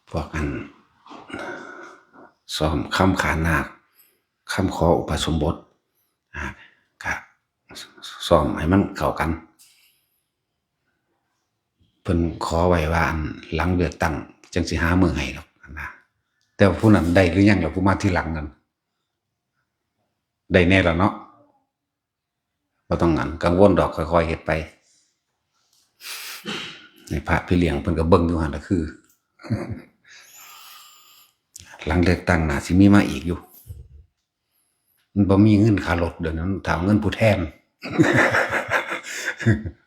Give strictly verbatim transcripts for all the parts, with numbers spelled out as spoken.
พวกอัน ซ้อมคำขานาค คำขออุปสมบท อ่า ก็ซ้อมให้มันเข้ากัน เพิ่นขอไว้ว่า อันหลังเลือกตั้งจั่งสิหามื้อให้ดอกนะ แต่ว่าผู้นั้นได้หรือยังล่ะ ผู้มาทีหลังนั้น ได้แน่ล่ะเนาะ บ่ต้องอันกังวลดอก ค่อยๆเฮ็ดไป ให้พระพี่เลี้ยงเพิ่นก็เบิ่งอยู่หั่นล่ะ คือ หลังเลือกตั้งน่าสิมีมาอีกอยู่ มันบ่มีเงินค่ารถ เดี๋ยวนั้นถามเงินผู้แทน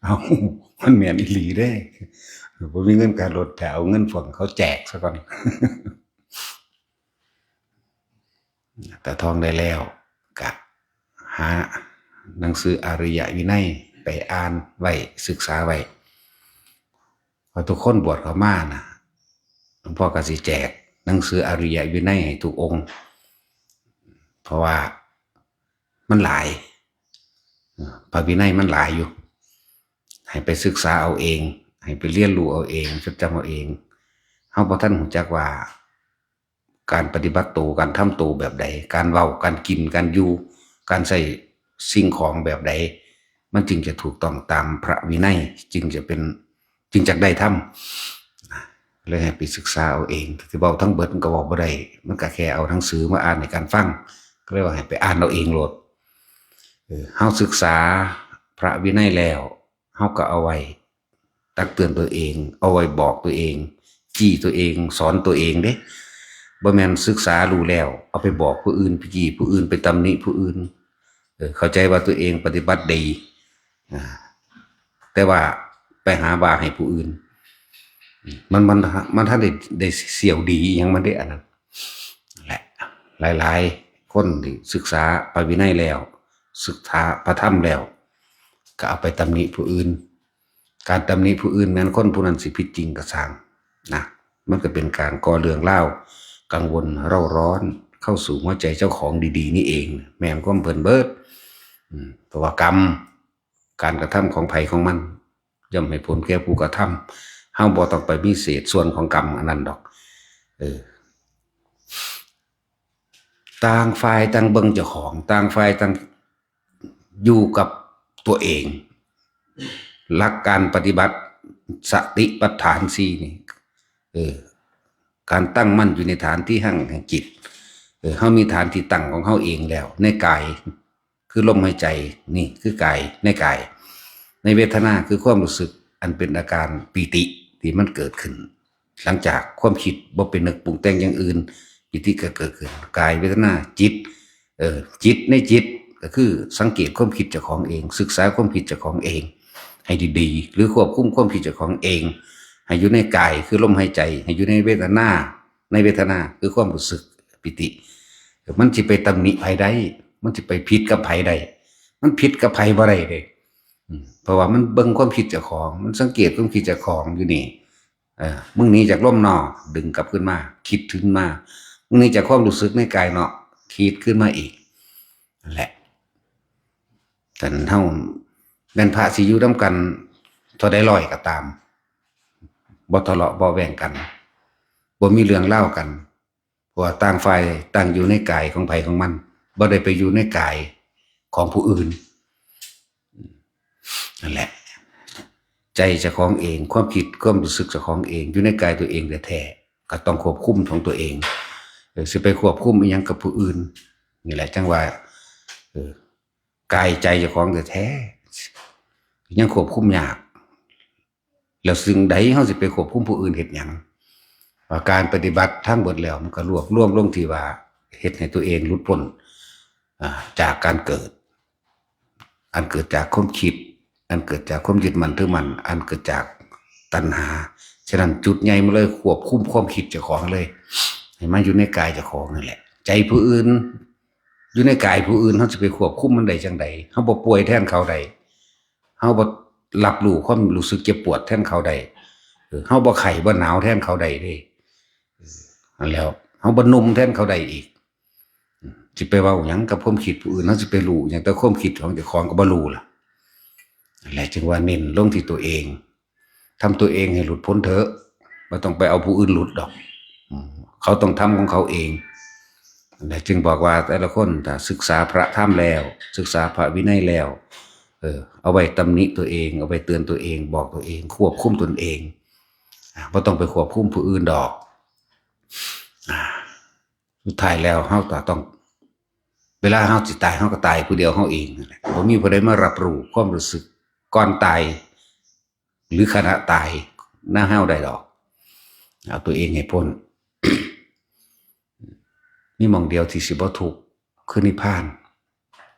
เอา มันแม่นอีหลีเด้ บ่มีเงินค่ารถ แต่เอาเงินพวกเขาแจกซะก่อน แต่ท่องได้แล้ว กะหาหนังสืออริยวินัยไปอ่านไว้ ศึกษาไว้ เพราะทุกคนบวชเข้ามานะ หลวงพ่อก็สิแจกหนังสืออริยวินัยให้ทุกองค์ เพราะว่ามันหลาย พระวินัยมันหลายอยู่ ให้ไปศึกษาเอาเอง ให้ไปเรียนรู้เอาเอง จดจำเอาเอง เฮาบ่ทันรู้จักว่า การปฏิบัติโต การทำโตแบบใด การเว้า การกิน การอยู่ การใช้สิ่งของแบบใด มันจึงจะถูกต้องตามพระวินัย จึงจะเป็น จึงจักได้ธรรม เลยให้ไปศึกษาเอาเอง สิเว้าทั้งเบิดมันก็เว้าบ่ได้ มันก็แค่เอาหนังสือมาอ่านให้กันฟัง ก็เลยว่าให้ไปอ่านเอาเองโลด เออ เฮาศึกษาพระวินัยแล้ว เฮาก็เอาไว้ตักเตือนตัวเอง เอาไว้บอกตัวเอง จี้ตัวเอง สอนตัวเองเด้ บ่แม่นศึกษารู้แล้ว เอาไปบอกผู้อื่น ไปจี้ผู้อื่น ไปตำหนิผู้อื่น เออ เข้าใจว่าตัวเองปฏิบัติดี อ่า แต่ว่าไปหาว่าให้ผู้อื่น มัน มัน มันทันได้ ได้เสี้ยวดีอิหยังมันได้อันนั้นแหละ หลายๆ คนที่ศึกษาพระวินัยแล้ว ศึกษาพระธรรมแล้ว ก็เอาไปตำหนิผู้อื่น การตำหนิผู้อื่น แม้นคนผู้นั้นสิผิดจริงก็ช่างนะ มันก็เป็นการก่อเรื่องราว กังวลเร่าร้อนเข้าสู่หัวใจเจ้าของดีๆ นี่เอง แม่นความเพิ่นเบิด อืม เพราะว่ากรรม การกระทำของไผของมัน ย่อมให้ผลแก่ผู้กระทำ เฮาบ่ต้องไปมีเศษส่วนของกรรมอันนั้นดอก เออ ต่างฝ่ายต่างเบิ่งเจ้าของ ต่างฝ่ายต่างอยู่กับตัวเอง หลักการปฏิบัติสติปัฏฐานสี่นี่ เออ การตั้งมั่นอยู่ในฐานที่ตั้งแห่งจิต เออ เฮามีฐานที่ตั้งของเฮาเองแล้ว ในกาย คือลมหายใจ นี่คือกาย ในกาย ในเวทนาคือความรู้สึก อันเป็นอาการปีติที่มันเกิดขึ้น หลังจากความคิดบ่ไปนึกปรุงแต่งอย่างอื่น ปีติก็เกิดขึ้น กายเวทนาจิต เออ จิตในจิตก็คือสังเกตความคิดเจ้าของเอง ศึกษาความคิดเจ้าของเอง ให้ดีๆ หรือควบคุมความคิดเจ้าของเอง ให้อยู่ในกายคือลมหายใจ ให้อยู่ในเวทนา ในเวทนาคือความรู้สึกปีติ มันสิไปตำหนิไผได้ มันสิไปผิดกับไผได้ มันผิดกับไผบ่ได้เด้ อืม เพราะว่ามันเบิ่งความคิดเจ้าของ มันสังเกตความคิดเจ้าของอยู่นี่ เออ มึงหนีจากลมเนาะ ดึงกลับขึ้นมา คิดขึ้นมา มึงหนีจากความรู้สึกในกายเนาะ คิดขึ้นมาอีก นั่นแหละ แต่เฮาแม่นพระสิอยู่นำกันเท่าใดร้อยก็ตาม บ่ทะเลาะเบาะแว้งกัน บ่มีเรื่องราวกัน เพราะว่าต่างฝ่ายต่างอยู่ในกายของไผของมัน บ่ได้ไปอยู่ในกายของผู้อื่น นั่นแหละ ใจเจ้าของเอง ความคิดความรู้สึกเจ้าของเอง อยู่ในกายตัวเองแท้ๆ ก็ต้องควบคุมของตัวเอง เออ สิไปควบคุมอิหยังกับผู้อื่น นี่แหละจังว่า เออ กายใจเจ้าของแท้ๆ ยังควบคุมยาก แล้วสิ่งใดเฮาสิไปควบคุมผู้อื่นเฮ็ดหยัง ว่าการปฏิบัติทั้งหมดแล้วมันก็รวบรวมลงที่ว่าเฮ็ดให้ตัวเองหลุดพ้น อ่า จากการเกิด อันเกิดจากความคิด อันเกิดจากความยึดมั่นถือมั่น อันเกิดจากตัณหา ฉะนั้นจุดใหญ่มาเลยควบคุมความคิดเจ้าของเลย ให้มันอยู่ในกายเจ้าของนั่นแหละ ใจผู้อื่น อยู่ในกายผู้อื่น เฮาสิไปควบคุมมันได้จั่งใด เฮาบ่ป่วยแทนเขาได้ เฮาบ่รับรู้ความรู้สึกเจ็บปวดแทนเขาได้ เออ เฮาบ่ไข้บ่หนาวแทนเขาได้เด้ เออ นั่นแหล้ว เฮาบ่หนุ่มแทนเขาได้อีก สิไปเว้าหยังกับความคิดผู้อื่น เฮาสิไปรู้หยังแต่ความคิดของเจ้าของก็บ่รู้ล่ะ นั่นแหละจึงว่าเน้นลงที่ตัวเอง ทำตัวเองให้หลุดพ้นเถอะ บ่ต้องไปเอาผู้อื่นหลุดดอก อืม เขาต้องทำของเขาเอง นั่นแหละจึงบอกว่าแต่ละคนถ้าศึกษาพระธรรมแล้ว ศึกษาพระวินัยแล้ว เออ เอาไว้ตำหนิตัวเอง เอาไว้เตือนตัวเอง บอกตัวเอง ควบคุมตนเอง อ่ะ บ่ต้องไปควบคุมผู้อื่นดอก อ่ะ สุดท้ายแล้วเฮาก็ต้อง เวลาเฮาสิตาย เฮาก็ตายผู้เดียวเฮาเองนั่นแหละ บ่มีผู้ใดมารับรู้ความรู้สึกก่อนตาย หรือขณะตายนำเฮาได้ดอก เอาตัวเองให้พ้น มีหม่องเดียวที่สิบ่ทุกข์คือนิพพาน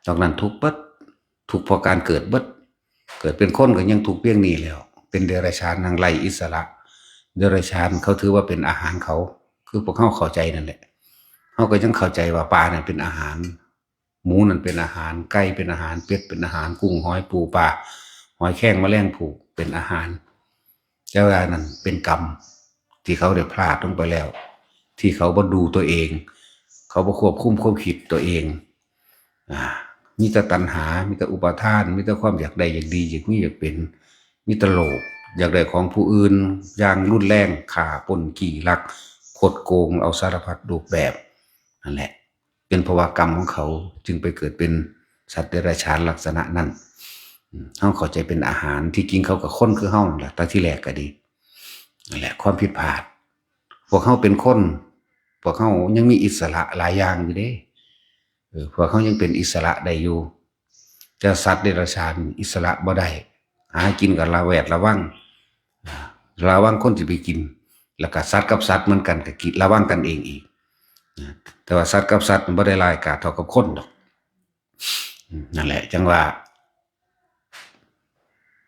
นอกนั้นทุกข์เบิด ทุกข์เพราะการเกิดเบิด เกิดเป็นคนก็ยังทุกข์เพียงนี้แล้ว เป็นเดรัจฉานยังไร้อิสระ เดรัจฉานเขาถือว่าเป็นอาหารเขา คือพวกเขาเข้าใจนั่นแหละ เขาก็ยังเข้าใจว่าปลานั่นเป็นอาหาร หมูนั่นเป็นอาหาร ไก่เป็นอาหาร เป็ดเป็นอาหาร กุ้งหอยปูปลา หอยแครงแมลงภู่เป็นอาหาร แต่ว่านั่นเป็นกรรมที่เขาได้พลาดลงไปแล้ว ที่เขาบ่ดูตัวเอง เขาบ่ควบคุมความคิดตัวเอง อ่า มีแต่ตัณหา มีแต่อุปาทาน มีแต่ความอยากได้อยากดีอยากมีอยากเป็น มีแต่โลภ อยากได้ของผู้อื่นอย่างรุนแรง ฆ่าปล้นจี้ลัก คดโกง เอาสารพัดรูปแบบ นั่นแหละ เป็นเพราะว่ากรรมของเขาจึงไปเกิดเป็นสัตว์เดรัจฉานลักษณะนั้น อืม เขาเข้าใจเป็นอาหาร ที่จริงเขาก็คนคือเฮานั่นแหละ แต่ที่แรกก็ดี นั่นแหละ ความผิดพลาด พวกเขาเป็นคน พวกเขายังมีอิสระหลายอย่างอยู่เด้ เออ พวกเขายังเป็นอิสระได้อยู่ แต่สัตว์เดรัจฉานอิสระบ่ได้ หากินก็ระแวดระวัง อ่า ระวังคนที่ไปกิน แล้วก็สัตว์กับสัตว์เหมือนกันก็กิน ระวังกันเองอีก อ่า แต่ว่าสัตว์กับสัตว์มันบ่ได้ร้ายกาจเท่ากับคนดอก อืม นั่นแหละ จังว่า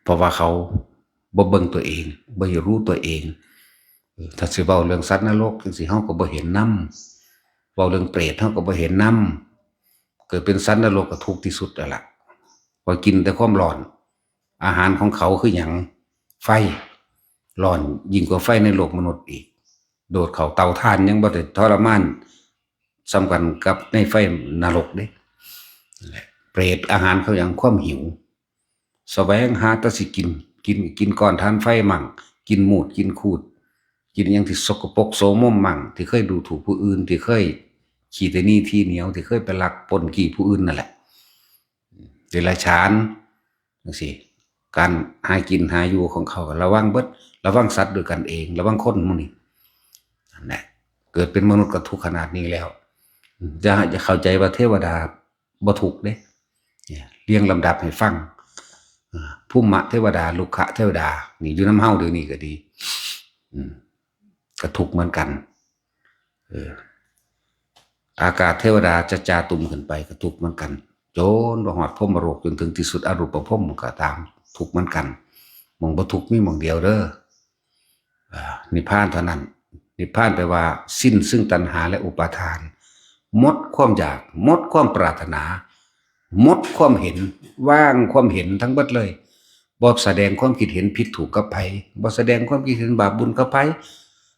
เพราะว่าเขาบ่เบิ่งตัวเอง บ่รู้ตัวเอง เออ ถ้าสิเว้าเรื่องสัตว์นรกจังซี่ เฮาก็บ่เห็นนำ เว้าเรื่องเปรต เฮาก็บ่เห็นนำ เกิดเป็นสัตว์นรกก็ทุกข์ที่สุดแล้วล่ะ เพราะกินแต่ความร้อน อาหารของเขาคือหยัง ไฟ ร้อนยิ่งกว่าไฟในโลกมนุษย์อีก โดดเข้าเตาถ่านยังบ่ได้ทรมานส่ำกันกับในไฟนรกเด้ นั่นแหละ เปรตอาหารเขาหยัง ความหิว แสวงหาแต่สิกิน กิน กินก้อนถ่านไฟมั่ง กินมูด กินคูด กินหยังที่สกปรกโสมมมั่ง ที่เคยดูถูกผู้อื่น ที่เคยขี้ตะหนี่ทีเหนียว ที่เคยไปลักปล้นจี้ผู้อื่นนั่นแหละ เดรัจฉานจังซี่ การหากินหาอยู่ของเขาก็ระวังเบิด ระวังสัตว์ด้วยกันเอง ระวังคนหมู่นี้ นั่นแหละ เกิดเป็นมนุษย์ก็ทุกข์ขนาดนี้แล้ว จะ จะเข้าใจว่าเทวดาบ่ทุกข์เด้ เนี่ย เรียงลำดับให้ฟัง อ่า ภูมะเทวดา รุกขะเทวดา นี่อยู่นำเฮาเดี๋ยวนี้ก็ดี อืม ก็ทุกข์เหมือนกัน เออ อากาศเทวดาจะจาตุมขึ้นไปก็ทุกข์เหมือนกัน จนบ่ฮอดพรหมโลก จนถึงที่สุดอรูปพรหมก็ตาม ทุกข์เหมือนกัน หม่องบ่ทุกข์มีหม่องเดียวเด้อ อ่า นิพพานเท่านั้น นิพพานแปลว่าสิ้นซึ่งตัณหาและอุปาทาน หมดความอยาก หมดความปรารถนา หมดความเห็น ว่างความเห็นทั้งเบิดเลย บ่แสดงความคิดเห็นผิดถูกกับไผ บ่แสดงความคิดเห็นบาปบุญกับไผ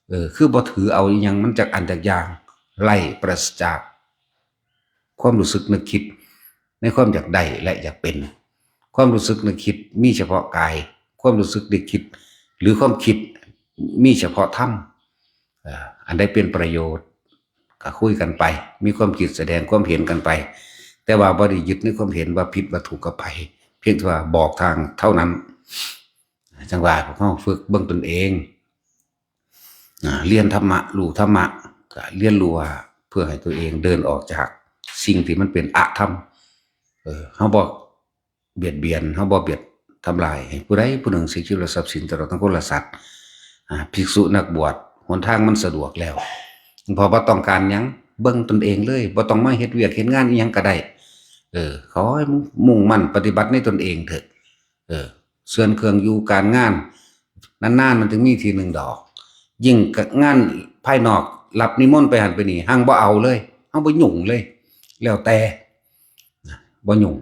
เออ คือบ่ถือเอาอิหยังมันจักอันจักอย่าง ไร้ปราศจาก ความรู้สึกนึกคิดในความอยากได้และอยากเป็น ความรู้สึกนึกคิดมีเฉพาะกาย ความรู้สึกนึกคิด หรือความคิดมีเฉพาะธรรม เอ่อ อันใดเป็นประโยชน์ก็คุยกันไป มีความคิดแสดงความเห็นกันไป แต่ว่าบ่ได้ยึดในความเห็นว่าผิดว่าถูกกับไผ เพียงแต่ว่าบอกทางเท่านั้น จังว่าพวกเราฝึกเบิ่งตนเอง อ่า เรียนธรรมะ รู้ธรรมะ ก็เรียนรู้ว่าเพื่อให้ตัวเองเดินออกจากสิ่งที่มันเป็นอธรรม เออ เฮาบ่เบียดเบียน เฮาบ่เบียดทำลายให้ผู้ใดผู้หนึ่ง เสียชีวิตและทรัพย์สินตลอดทั้งคนและสัตว์ อ่า ภิกษุนักบวช หนทางมันสะดวกแล้ว พอบ่ต้องการหยัง เบิ่งตนเองเลย บ่ต้องมาเฮ็ดเวียกเฮ็ดงานอิหยังก็ได้ เออ ขอให้มุ่งมั่นปฏิบัติในตนเองเถอะ เออ ส่วนเครื่องอยู่การงาน นานๆ มันถึงมีทีหนึ่งดอก ยิ่งงานภายนอก รับนิมนต์ไปหั้นไปนี่ หั่งบ่เอาเลย เฮาบ่ยุ่งเลย แล้วแต่ บ่ยุ่ง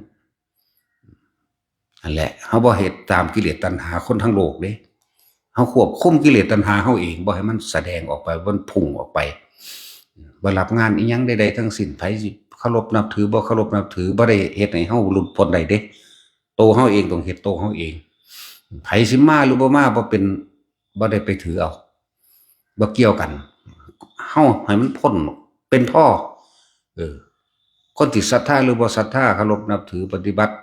นั่นแหละ เฮาบ่เฮ็ดตามกิเลสตัณหาคนทั้งโลกเด้ เฮาควบคุมกิเลสตัณหาเฮาเอง บ่ให้มันแสดงออกไป มันพุ่งออกไป บ่รับงานอิหยังใดๆทั้งสิ้น ไผสิเคารพนับถือ บ่เคารพนับถือ บ่ได้เฮ็ดให้เฮาหลุดพ้นได้เด้ โตเฮาเองต้องเฮ็ดโตเฮาเอง ไผสิมาหรือบ่มา บ่เป็น บ่ได้ไปถือเอา บ่เกี่ยวกัน เฮาให้มันพ้น เป็นพอ เออ คนที่ศรัทธาหรือบ่ศรัทธา เคารพนับถือ ปฏิบัติ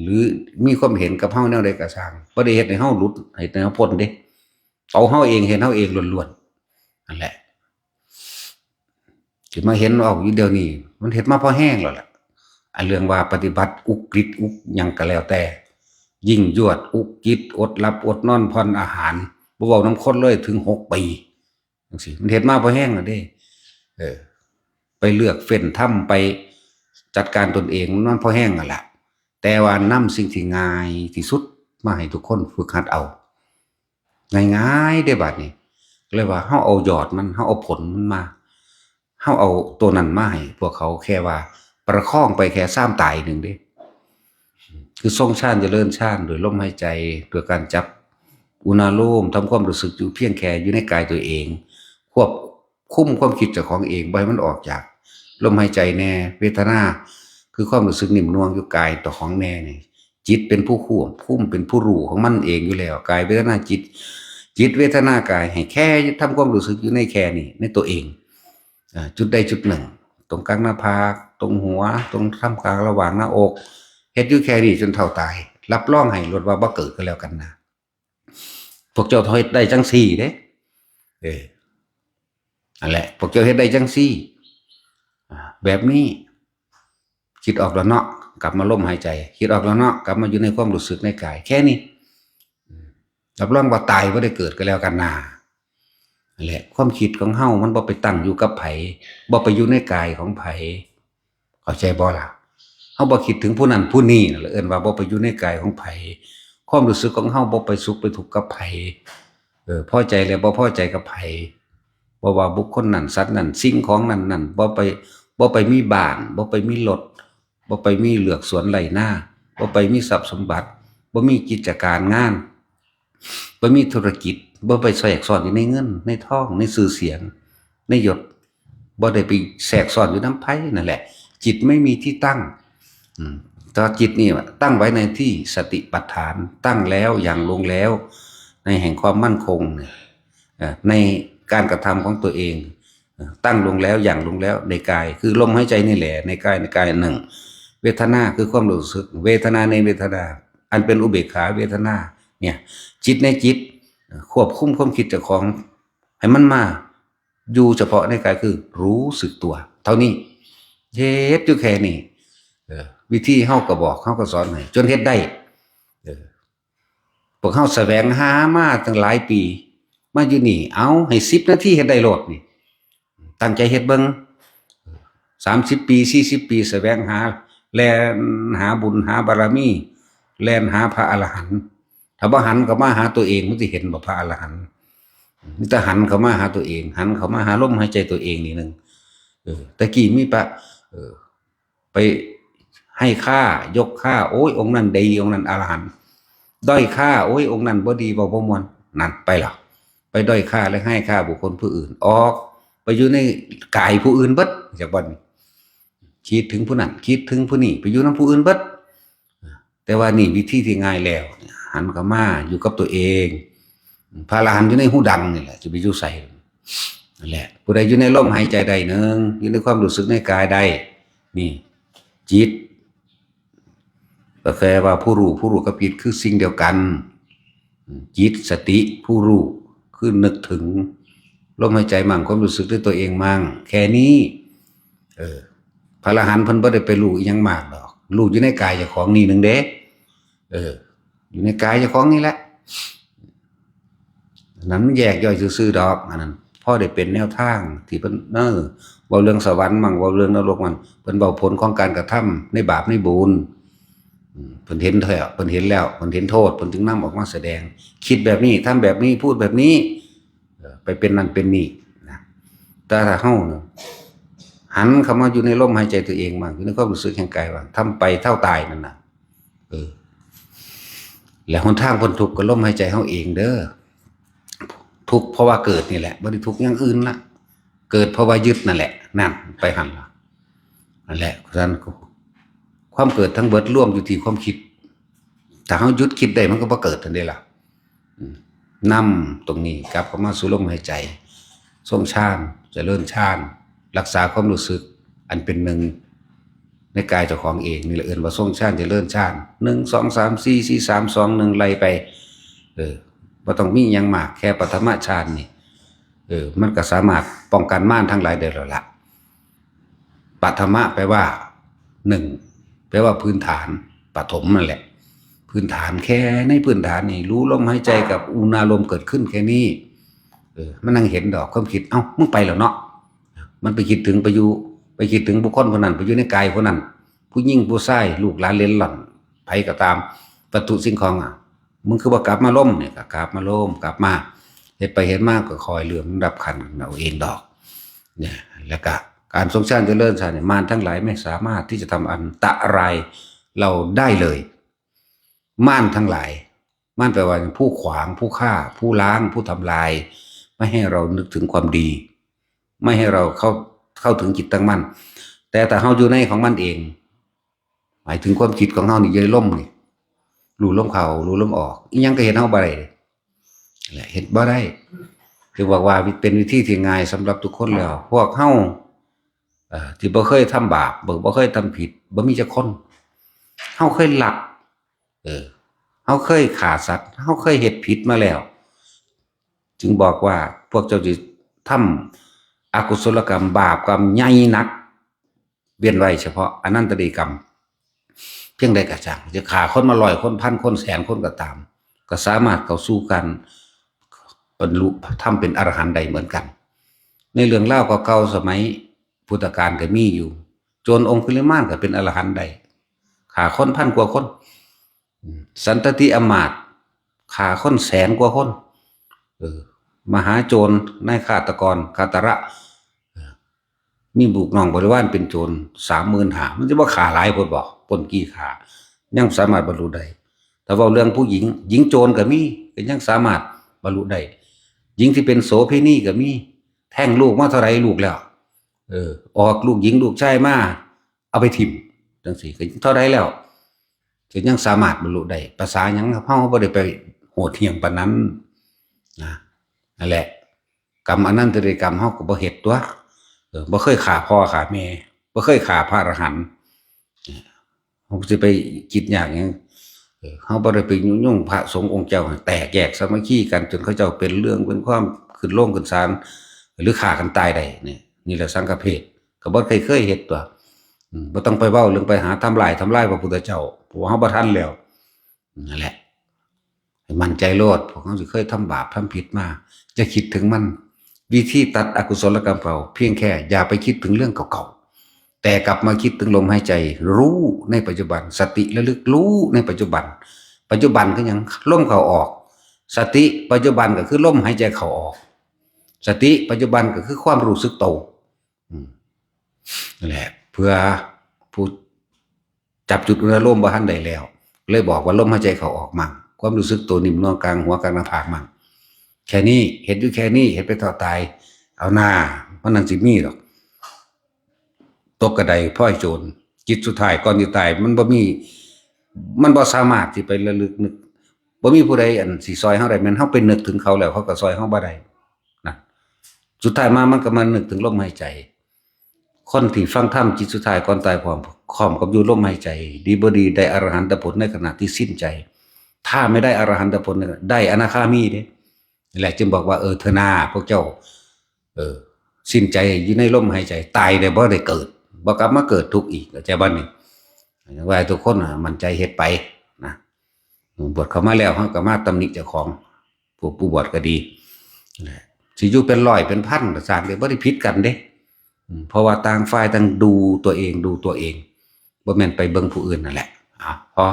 หรือมีความเห็นกับเฮาแนวใดก็ซ่าง บ่ได้เฮ็ดให้เฮาหลุด เฮ็ดให้เฮาพ้นเด้ เอาเฮาเอง เฮ็ดเฮาเองล้วนๆ นั่นแหละ สิมาเห็นออกอยู่เดี๋ยวนี้ มันเฮ็ดมาพอแฮงแล้วล่ะ อันเรื่องว่าปฏิบัติอุกฤษอุกหยังก็แล้วแต่ ยิ่งยวดอุกฤษ อดหลับอดนอนผ่อนอาหาร บ่เว้านำคนเลย ถึงหกปี จังซี้ มันเฮ็ดมาพอแฮงแล้วเด้ เออ ไปเลือกเฟ้นทำ ไป จัดการตนเองมันพอแฮงนั่นแหละ แต่ว่านำสิ่งที่ง่ายที่สุดมาให้ทุกคนฝึกหัดเอา ง่ายๆได้บาดนี้ เลยว่าเฮาเอายอดมัน เฮาเอาผลมันมา เฮาเอาตัวนั้นมาให้พวกเขา แค่ว่าประคองไปแค่ซามตายหนึ่งเด้ คือทรงฌานเจริญฌานโดยลมหายใจ โดยการจับอุณาโลม ทำความรู้สึกอยู่เพียงแค่อยู่ในกายตัวเอง ควบคุมความคิดเจ้าของเอง บ่ให้มันออกจากลมหายใจแน่ เวทนา คือความรู้สึกนิ่มนวลอยู่กายเจ้าของแน่นี่ จิตเป็นผู้ควบคุม เป็นผู้รู้ของมันเองอยู่แล้ว กายเวทนาจิต จิตเวทนากาย ให้แค่ทำความรู้สึกอยู่ในแค่นี้ ในตัวเอง อ่า จุดใดจุดหนึ่ง ตรงกลางหน้าผาก ตรงหัว ตรงท่ามกลางระหว่างหน้าอก เฮ็ดอยู่แค่นี้จนเฒ่าตาย รับรองให้โลดว่าบ่เกิดก็แล้วกันนะ พวกเจ้าเฮ็ดได้จังซี่เด้ เออ นั่นแหละ พวกเจ้าเฮ็ดได้จังซี่ อ่า แบบนี้ คิดออกแล้วเนาะ กลับมาลมหายใจ คิดออกแล้วเนาะ กลับมาอยู่ในความรู้สึกในกาย แค่นี้ รับรองว่าตายบ่ได้เกิดก็แล้วกันนะ นั่นแหละ ความคิดของเฮามันบ่ไปตั้งอยู่กับไผ บ่ไปอยู่ในกายของไผ เข้าใจบ่ล่ะ เฮาบ่คิดถึงผู้นั้นผู้นี้นั่นแหละ เอิ้นว่าบ่ไปอยู่ในกายของไผ ความรู้สึกของเฮาบ่ไปสุขไปทุกข์กับไผ เออ พอใจและบ่พอใจกับไผ บ่ว่าบุคคลนั้น สัตว์นั้น สิ่งของนั้นนั้น บ่ไป บ่ไปมีบ้าน บ่ไปมีรถ บ่ไปมีเฮือนสวนไร่นา บ่ไปมีทรัพย์สมบัติ บ่มีกิจการงาน บ่มีธุรกิจ บ่ไปแทรกซ้อนอยู่ในเงิน ในทอง ในชื่อเสียง ในยศ บ่ได้ไปแทรกซ้อนอยู่นำไผนั่นแหละ จิตไม่มีที่ตั้ง อืม แต่ว่าจิตนี่ตั้งไว้ในที่สติปัฏฐาน ตั้งแล้วหยั่งลงแล้ว ในแห่งความมั่นคงเนี่ย เอ่อ ในการกระทำของตัวเอง เอ่อ ตั้งลงแล้วหยั่งลงแล้วในกาย คือลมหายใจนี่แหละ ในกาย ในกายหนึ่ง เวทนาคือความรู้สึก เวทนาในเวทนา อันเป็นอุเบกขาเวทนา เนี่ย จิตในจิต เอ่อ ควบคุมความคิดเจ้าของ ให้มันมาอยู่เฉพาะในกาย คือรู้สึกตัว เท่านี้ เฮ็ดอยู่แค่นี้ เออ วิธีเฮาก็บอก เฮาก็สอนให้ จนเฮ็ดได้ เออ พวกเฮาแสวงหามาตั้งหลายปี มาอยู่นี่ เอาให้สิบนาทีเฮ็ดได้โลดนี่ ตั้งใจเฮ็ดเบิ่ง สามสิบปี สี่สิบปี แสวงหา แล่นหาบุญ หาบารมี แล่นหาพระอรหันต์ ถ้าบ่หันเข้ามาหาตัวเอง มันสิเห็นบ่พระอรหันต์ มีแต่หันเข้ามาหาตัวเอง หันเข้ามาหาลมหายใจตัวเองนี่หนึ่ง เออ แต่กี้มีพระ เออ ไปให้ค่า ยกค่า โอ้ย องค์นั้นดี องค์นั้นอรหันต์ ด้อยค่า โอ้ย องค์นั้นบ่ดี เว้าบ่ม่วน นั่นไปละ ไปด้อยค่าและให้ค่าบุคคลผู้อื่น ออกไปอยู่ในกายผู้อื่นเบิด จากบัดนี้ คิดถึงผู้นั้น คิดถึงผู้นี้ ไปอยู่นำผู้อื่นเบิด แต่ว่านี่วิธีที่ง่ายแล้ว หันเข้ามาอยู่กับตัวเอง พระอรหันต์อยู่ในฮูดังนี่แหละ จะไปอยู่ไส นั่นแหละ ผู้ใดอยู่ในลมหายใจใดหนึ่ง อยู่ในความรู้สึกในกายใด นี่ จิต ก็แค่ว่าผู้รู้ ผู้รู้กับจิตคือสิ่งเดียวกัน จิต สติ ผู้รู้ คือนึกถึง ลมหายใจมั่ง ความรู้สึกด้วยตัวเองมั่ง แค่นี้ เออ พระอรหันต์เพิ่นบ่ได้ไปรู้อิหยังมากดอก รู้อยู่ในกายเจ้าของนี่หนึ่งเด้ เออ อยู่ในกายเจ้าของนี่แหละ อันนั้นมันแยกย่อยซื่อๆดอก อันนั้นพอได้เป็นแนวทางที่เพิ่น เออ เว้าเรื่องสวรรค์มั่ง เว้าเรื่องนรกมั่ง เพิ่นเว้าผลของการกระทำในบาปในบุญ อืม เพิ่นเห็นแล้ว เพิ่นเห็นแล้ว เพิ่นเห็นโทษ เพิ่นจึงนำออกมาแสดง คิดแบบนี้ ทำแบบนี้ พูดแบบนี้ เออ ไปเป็นนั่นเป็นนี่นะ แต่ถ้าเฮานะ หันเข้ามาอยู่ในลมหายใจตัวเองมั่ง อยู่ในความรู้สึกแห่งกายมั่ง ทำไปเท่าตายนั่นน่ะ เออ แล้วหนทางพ้นทุกข์ก็ลมหายใจเฮาเองเด้อ ทุกข์เพราะว่าเกิดนี่แหละ บ่ได้ทุกข์อย่างอื่นละ เกิดเพราะว่ายึดนั่นแหละ นั่น ไปหั่นละ นั่นแหละ ฉะนั้น ความเกิดทั้งเบิดรวมอยู่ที่ความคิด ถ้าเฮาหยุดคิดได้มันก็บ่เกิดนั่นเด้ล่ะ อืม นำตรงนี้กลับเข้ามาสู่ลมหายใจ ทรงฌาน เจริญฌาน รักษาความรู้สึกอันเป็นหนึ่งในกายเจ้าของเอง นี่แหละเอิ้นว่าทรงฌาน เจริญฌาน หนึ่ง สอง สาม สี่ สี่ สาม สอง หนึ่ง ไล่ไป เออ บ่ต้องมีหยังมาก แค่ปฐมฌานนี่ เออ มันก็สามารถป้องกันมารทั้งหลายได้แล้วล่ะ ปฐมะแปลว่า หนึ่ง แปลว่าพื้นฐาน ปฐมนั่นแหละ พื้นฐาน แค่ในพื้นฐานนี่ รู้ลมหายใจกับอุณาโลมเกิดขึ้นแค่นี้ เออ มันนั่งเห็นดอกความคิด เอ้า มึงไปแล้วเนาะ มันไปคิดถึง ไปอยู่ ไปคิดถึงบุคคลคนนั้น ไปอยู่ในกายคนนั้น ผู้หญิงผู้ชาย ลูกหลานเหลนหล่อน ไผก็ตาม วัตถุสิ่งของอ่ะ มึงคือบ่กลับมาลมเนี่ย ก็กลับมาลม กลับมา เฮ็ดไปเฮ็ดมาก็ค่อยเลื่อนลำดับขั้นเอาเองดอก เนี่ย แล้วก็การทรงฌานเจริญฌานเนี่ย มารทั้งหลายไม่สามารถที่จะทำอันตรายเราได้เลย มารทั้งหลาย มารแปลว่าผู้ขวาง ผู้ฆ่า ผู้ล้าง ผู้ทำลาย ไม่ให้เรานึกถึงความดี ไม่ให้เราเข้า เข้าถึงจิตตั้งมั่น แต่ถ้าเฮาอยู่ในของมันเอง หมายถึงความคิดของเฮานี่อยู่ในลมนี่ รู้ลมเข้า รู้ลมออก อิหยังก็เฮ็ดเฮาบ่ได้ แหละ เฮ็ดบ่ได้ คือบอกว่าเป็นวิธีที่ง่ายสำหรับทุกคนแล้ว พวกเฮา เอ่อ ที่บ่เคยทำบาป บ่ บ่เคยทำผิด บ่มีจักคน เฮาเคยลัก เออ เฮาเคยฆ่าสัตว์ เฮาเคยเฮ็ดผิดมาแล้ว จึงบอกว่าพวกเจ้าสิทำอกุศลกรรม บาปกรรมใหญ่นัก เว้นไว้เฉพาะอนันตริยกรรม เพียงใดก็ช่าง จะฆ่าคนมาร้อยคน พันคน แสนคนก็ตาม ก็สามารถเข้าสู่การบรรลุธรรมเป็นอรหันต์ได้เหมือนกัน ในเรื่องราวเก่าๆ สมัยพุทธกาลก็มีอยู่ โจรองคุลิมานก็เป็นอรหันต์ได้ ฆ่าคนพันกว่าคน อืม สันตติอำมาตย์ ฆ่าคนแสนกว่าคน เออ มหาโจร นายฆาตกร คาตระ เออ มีลูกน้องบริวารเป็นโจร สามหมื่นห้า มันสิบ่ฆ่าหลายโพดบ่ ปล้นจี้ฆ่า ยังสามารถบรรลุได้ แต่เว้าเรื่องผู้หญิง หญิงโจรก็มี ก็ยังสามารถบรรลุได้ หญิงที่เป็นโสเภณีก็มี แท้งลูกมาเท่าใดลูกแล้ว เออ ออกลูกหญิงลูกชายมา เอาไปถิ่ม จังซี้ ก็เท่าใดแล้ว ก็ยังสามารถบรรลุได้ ภาษาหยัง เฮาบ่ได้ไปโหดเหี้ยมปานนั้นนะ นั่นแหละ กรรมอนันตริยกรรมเฮาก็บ่เฮ็ดตั๊ว เออ บ่เคยฆ่าพ่อฆ่าแม่ บ่เคยฆ่าพระอรหันต์ เฮาสิไปคิดยากหยัง เออ เฮาบ่ได้ไปยุยงพระสงฆ์องค์เจ้าให้แตกแยกสามัคคีกัน จนเขาเจ้าเป็นเรื่องเป็นความขึ้นโรงขึ้นศาล หรือฆ่ากันตายได้ นี่ นี่แหละสังฆเพศ ก็บ่เคย เคยเฮ็ดตั๊ว อืม บ่ต้องไปเว้าเรื่องไปหาทำลาย ทำลายพระพุทธเจ้า เพราะว่าเฮาบ่ทันแล้ว นั่นแหละ ให้มั่นใจโลด พวกเฮาสิเคยทำบาปทำผิดมา อย่าคิดถึงมัน วิธีตัดอกุศลกรรมเก่า เพียงแค่อย่าไปคิดถึงเรื่องเก่าๆ แต่กลับมาคิดถึงลมหายใจ รู้ในปัจจุบัน สติระลึกรู้ในปัจจุบัน ปัจจุบันคือหยัง ลมเข้าออก สติปัจจุบันก็คือลมหายใจเข้าออก สติปัจจุบันก็คือความรู้สึกโต อืม นั่นแหละ เพื่อผู้จับจุดอนุโลมบ่ทันได้แล้ว เลยบอกว่าลมหายใจเข้าออกมั่ง ความรู้สึกโตนิ่มนวลกลางหัวกลางหน้าผากมั่ง แค่นี้ เฮ็ดอยู่แค่นี้ เฮ็ดไปเท่าตาย เอาหน้า มันนั่งสิมีดอก ตกกระไดพลอยโจร จิตสุดท้ายก่อนสิตาย มันบ่มี มันบ่สามารถสิไประลึกนึก บ่มีผู้ใดอันสิซอยเฮาได้ แม่นเฮาไปนึกถึงเขาแล้ว เขาก็ซอยเฮาบ่ได้นะ สุดท้ายมามันก็มานึกถึงลมหายใจ คนที่ฟังธรรมจิตสุดท้ายก่อนตายพร้อม พร้อมกับอยู่ลมหายใจ ดีบ่ดีได้อรหันตผลในขณะที่สิ้นใจ ถ้าไม่ได้อรหันตผล ได้อนาคามีเด้ นี่แหละจึงบอกว่า เออ เถอะนา พวกเจ้า เออ สิ้นใจอยู่ในลมหายใจ ตายได้บ่ได้เกิด บ่กลับมาเกิดทุกข์อีก เข้าใจบ่นี่ ว่าทุกคนน่ะ มั่นใจเฮ็ดไปนะ บวชเข้ามาแล้ว เฮาก็มาตำหนิเจ้าของ ผู้ ผู้บวชก็ดี นะ สิอยู่เป็นร้อยเป็นพันก็ช่างเด้ บ่ได้ผิดกันเด้ อืม เพราะว่าต่างฝ่ายต่างดูตัวเอง ดูตัวเอง บ่แม่นไปเบิ่งผู้อื่นนั่นแหละ อ่ะ พอ